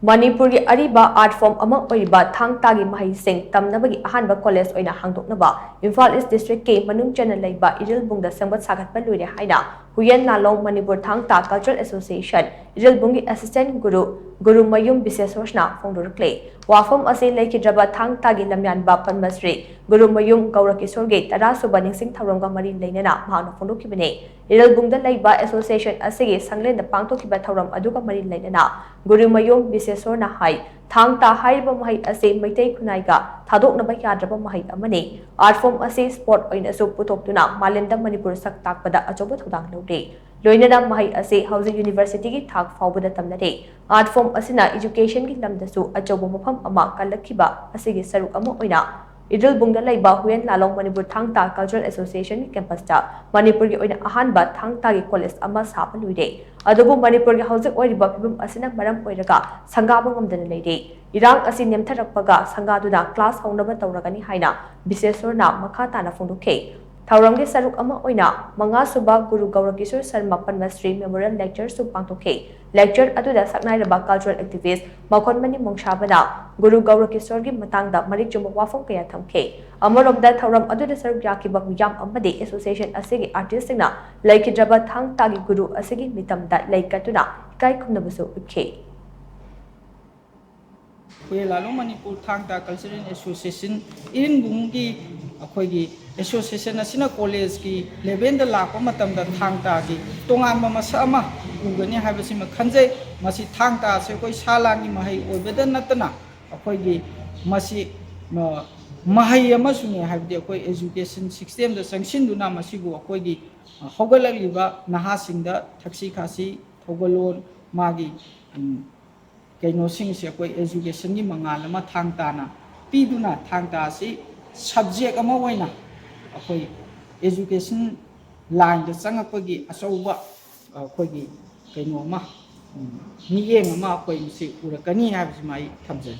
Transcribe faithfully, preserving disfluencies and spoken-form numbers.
ꯃꯅꯤꯄꯨꯔꯒꯤ ꯑꯔꯤꯕ art form ꯑꯃ ꯑꯣꯏꯔꯤꯕ ꯊꯥꯡ ꯇꯥꯒꯤ ꯃꯍꯩꯁꯤꯡ ꯇꯝꯅꯕꯒꯤ ꯑꯍꯥꯟꯕ ꯀꯣꯂꯦꯖ ꯑꯣꯏꯅ ꯍꯥꯡꯗꯣꯛꯅꯕ ꯏꯝꯐꯥꯜ ꯏꯁ ꯗꯤꯁꯇ꯭ꯔꯤꯛꯀꯤ ꯃꯅꯨꯡ ꯆꯟꯅ ꯂꯩꯕ ꯏꯔꯤꯜꯕꯨꯡꯗ ꯁꯦꯝꯒꯠ ꯁꯥꯒꯠꯄ ꯂꯣꯏꯔꯦ ꯍꯥꯏꯅ ꯍꯨꯌꯦꯟ ꯂꯥꯂꯣꯡ ꯃꯅꯤꯄꯨꯔ ꯊꯥꯡ ꯇꯥ ꯀꯜꯆꯔꯦꯜ ꯑꯦꯁꯣꯁꯤꯌꯦꯁꯟ ꯏꯔꯤꯜꯕꯨꯡꯒꯤ ꯑꯦꯁꯤꯁꯇꯦꯟ ꯒꯨꯔꯨ ꯒꯨꯔꯨꯃꯌꯨꯝ ꯕꯤꯁꯦꯁꯣꯔꯁꯅ ꯐꯣꯡꯗꯣꯔꯛꯂꯤ꯫ ꯋꯥꯐꯝ ꯑꯁꯤ ꯂꯩꯈꯤꯗ꯭ꯔꯕ ꯊꯥꯡ ꯇꯥꯒꯤ ꯂꯝꯌꯥꯟꯕ ꯄꯗꯃꯁ꯭ꯔꯤ ꯒꯨꯔꯨꯃꯌꯨꯝ ꯒꯧꯔꯀꯤꯁꯣꯔꯒꯤ ꯇꯔꯥꯁꯨꯕ ꯅꯤꯡꯁꯤꯡ ꯊꯧꯔꯝꯒ ꯃꯔꯤ ꯂꯩꯅꯅ ꯃꯍꯥꯛꯅ ꯐꯣꯡꯗꯣꯛꯈꯤꯕꯅꯤ꯫ ꯏꯔꯤꯜꯕꯨꯡꯗ ꯂꯩꯕ ꯑꯦꯁꯣꯁꯤꯌꯦꯁꯟ ꯑꯁꯤꯒꯤ ꯁꯪꯂꯦꯟꯗ ꯄꯥꯡꯊꯣꯛꯈꯤꯕ ꯊꯧꯔꯝ ꯑꯗꯨꯒ ꯃꯔꯤ ꯂꯩꯅꯅ ꯒꯨꯔꯨꯃꯌꯨꯝ ꯕꯤꯁꯦꯁꯣꯔꯅ ꯍꯥꯏ, ꯊꯥꯡ ꯇꯥ ꯍꯥꯏꯔꯤꯕ ꯃꯍꯩ ꯑꯁꯤ ꯃꯩꯇꯩ ꯈꯨꯟꯅꯥꯏꯒ ꯊꯥꯗꯣꯛꯅꯕ ꯌꯥꯗ꯭ꯔꯕ ꯃꯍꯩ ꯑꯃꯅꯤ꯫ Art form ꯑꯁꯤ sport ꯑꯣꯏꯅꯁꯨ ꯄꯨꯊꯣꯛꯇꯨꯅ ꯃꯥꯂꯦꯝꯗ ꯃꯅꯤꯄꯨꯔ ꯁꯛ ꯇꯥꯛꯄꯗ ꯑꯆꯧꯕ ꯊꯧꯗꯥꯡ ꯂꯧꯔꯤ꯫ ꯂꯣꯏꯅꯅ ꯃꯍꯩ ꯑꯁꯤ ꯍꯧꯖꯤꯛ universityꯒꯤ ꯊꯥꯛ ꯐꯥꯎꯕꯗ ꯇꯝꯅꯔꯤ꯫ Art form ꯑꯁꯤꯅ educationꯒꯤ ꯂꯝꯗꯁꯨ ꯑꯆꯧꯕ ꯃꯐꯝ ꯑꯃ ꯀꯜꯂꯛꯈꯤꯕ ꯑꯁꯤꯒꯤ ꯁꯔꯨꯛ ꯑꯃ ꯑꯣꯏꯅ ꯏꯔꯤꯜꯕꯨꯡꯗ ꯂꯩꯕ ꯍꯨꯌꯦꯟ ꯂꯥꯂꯣꯡ ꯃꯅꯤꯄꯨꯔ ꯊꯥꯡ ꯇꯥ ꯀꯜꯆꯔꯦꯜ ꯑꯦꯁꯣꯁꯤꯌꯦꯁꯟꯒꯤ campusꯇ ꯃꯅꯤꯄꯨꯔꯒꯤ ꯑꯣꯏꯅ ꯑꯍꯥꯟꯕ ꯊꯥꯡ ꯇꯥꯒꯤ ꯀꯣꯂꯦꯖ ꯑꯃ ꯁꯥꯕ ꯂꯣꯏꯔꯦ꯫ ꯑꯗꯨꯕꯨ ꯃꯅꯤꯄꯨꯔꯒꯤ ꯍꯧꯖꯤꯛ ꯑꯣꯏꯔꯤꯕ ꯐꯤꯕꯝ ꯑꯁꯤꯅ ꯃꯔꯝ ꯑꯣꯏꯔꯒ ꯁꯪꯒꯥꯕ ꯉꯝꯗꯅ ꯂꯩꯔꯦ꯫ ꯏꯔꯥꯡ ꯑꯁꯤ ꯅꯦꯝꯊꯔꯛꯄꯒ ꯁꯪꯒꯥꯗꯨꯅ class ꯍꯧꯅꯕ ꯇꯧꯔꯒꯅꯤ ꯍꯥꯏꯅ ꯕꯤꯁꯦꯁꯣꯔꯅ ꯃꯈꯥ ꯇꯥꯅ ꯐꯣꯡꯗꯣꯛꯈꯤ꯫ ꯊꯧꯔꯝꯒꯤ ꯁꯔꯨꯛ ꯑꯃ ꯑꯣꯏꯅ ꯃꯉꯥꯁꯨꯕ ꯒꯨꯔꯨ ꯒꯧꯔꯀꯤꯁꯣꯔ ꯁꯔꯃ ꯄꯗꯃꯁ꯭ꯔꯤ memorial lectureꯁꯨ ꯄꯥꯡꯊꯣꯛꯈꯤ꯫ Lecture ꯑꯗꯨꯗ ꯁꯛꯅꯥꯏꯔꯕ cultural activist ꯃꯈꯣꯟꯃꯅꯤ ꯃꯣꯡꯁꯥꯕꯅ ꯒꯨꯔꯨ ꯒꯧꯔꯀꯤꯁꯣꯔꯒꯤ ꯃꯇꯥꯡꯗ ꯃꯔꯤꯛ ꯆꯨꯝꯕ ꯋꯥꯐꯝ ꯀꯌꯥ ꯊꯝꯈꯤ꯫ ꯑꯃꯔꯣꯝꯗ ꯊꯧꯔꯝ ꯑꯗꯨꯗ ꯁꯔꯨꯛ ꯌꯥꯈꯤꯕ ꯃꯤꯌꯥꯝ ꯑꯃꯗꯤ ꯑꯦꯁꯣꯁꯤꯌꯦꯁꯟ ꯑꯁꯤꯒꯤ ꯑꯥꯔꯇꯤꯁꯁꯤꯡꯅ ꯂꯩꯈꯤꯗ꯭ꯔꯕ ꯊꯥꯡ ꯇꯥꯒꯤ ꯒꯨꯔꯨ ꯑꯁꯤꯒꯤ ꯃꯤꯇꯝꯗ ꯂꯩ ꯀꯠꯇꯨꯅ ꯏꯀꯥꯏ ꯈꯨꯝꯅꯕꯁꯨ ꯎꯠꯈꯤ꯫ ꯑꯩꯈꯣꯏ ꯂꯥꯂꯣꯡ ꯃꯅꯤꯄꯨꯔ ꯊꯥꯡ ꯇꯥ ꯀꯜꯆꯔꯦꯜ ꯑꯦꯁꯣꯁꯤꯌꯦꯁꯟ ꯏꯔꯤꯟꯕꯨꯡꯒꯤ ꯑꯩꯈꯣꯏꯒꯤ ꯑꯦꯁꯣꯁꯤꯌꯦꯁꯟ ꯑꯁꯤꯅ ꯀꯣꯂꯦꯖꯀꯤ ꯂꯦꯚꯦꯜꯗ ꯂꯥꯛꯄ ꯃꯇꯝꯗ ꯊꯥꯡ ꯇꯥꯒꯤ ꯇꯣꯉꯥꯟꯕ ꯃꯁꯛ ꯑꯃ ꯎꯒꯅꯤ ꯍꯥꯏꯕꯁꯤꯃ ꯈꯟꯖꯩ꯫ ꯃꯁꯤ ꯊꯥꯡ ꯇꯥ ꯑꯁꯤ ꯑꯩꯈꯣꯏ ꯁꯥ ꯂꯥꯟꯒꯤ ꯃꯍꯩ ꯑꯣꯏꯕꯗ ꯅꯠꯇꯅ ꯑꯩꯈꯣꯏꯒꯤ ꯃꯁꯤ, ꯑ, ꯃꯍꯩ ꯑꯃꯁꯨꯅꯤ, ꯍꯥꯏꯕꯗꯤ ꯑꯩꯈꯣꯏ education systemꯗ ꯆꯪꯁꯤꯟꯗꯨꯅ ꯃꯁꯤꯕꯨ ꯑꯩꯈꯣꯏꯒꯤ, ꯑ, ꯍꯧꯒꯠꯂꯛꯂꯤꯕ ꯅꯍꯥꯁꯤꯡꯗ ꯊꯛꯁꯤ ꯈꯥꯁꯤ, ꯊꯧꯒꯜꯂꯣꯟ, ꯃꯥꯒꯤ, ꯎꯝ, ꯀꯩꯅꯣꯁꯤꯡꯁꯦ ꯑꯩꯈꯣꯏ educationꯒꯤ ꯃꯉꯥꯜ ꯑꯃ ꯊꯥꯡ ꯇꯥꯅ ꯄꯤꯗꯨꯅ ꯊꯥꯡ ꯇꯥ ꯑꯁꯤ subject ꯑꯃ ꯑꯣꯏꯅ ꯑꯩꯈꯣꯏ education lineꯗ ꯆꯪꯉꯛꯄꯒꯤ ꯑꯆꯧꯕ ꯑꯩꯈꯣꯏꯒꯤ ꯀꯩꯅꯣ ꯑꯃ, ꯎꯝ, ꯃꯤꯠꯌꯦꯡ ꯑꯃ ꯑꯩꯈꯣꯏ ꯃꯁꯤ ꯎꯔꯛꯀꯅꯤ ꯍꯥꯏꯕꯁꯤꯃ ꯑꯩ ꯊꯝꯖꯒꯦ꯫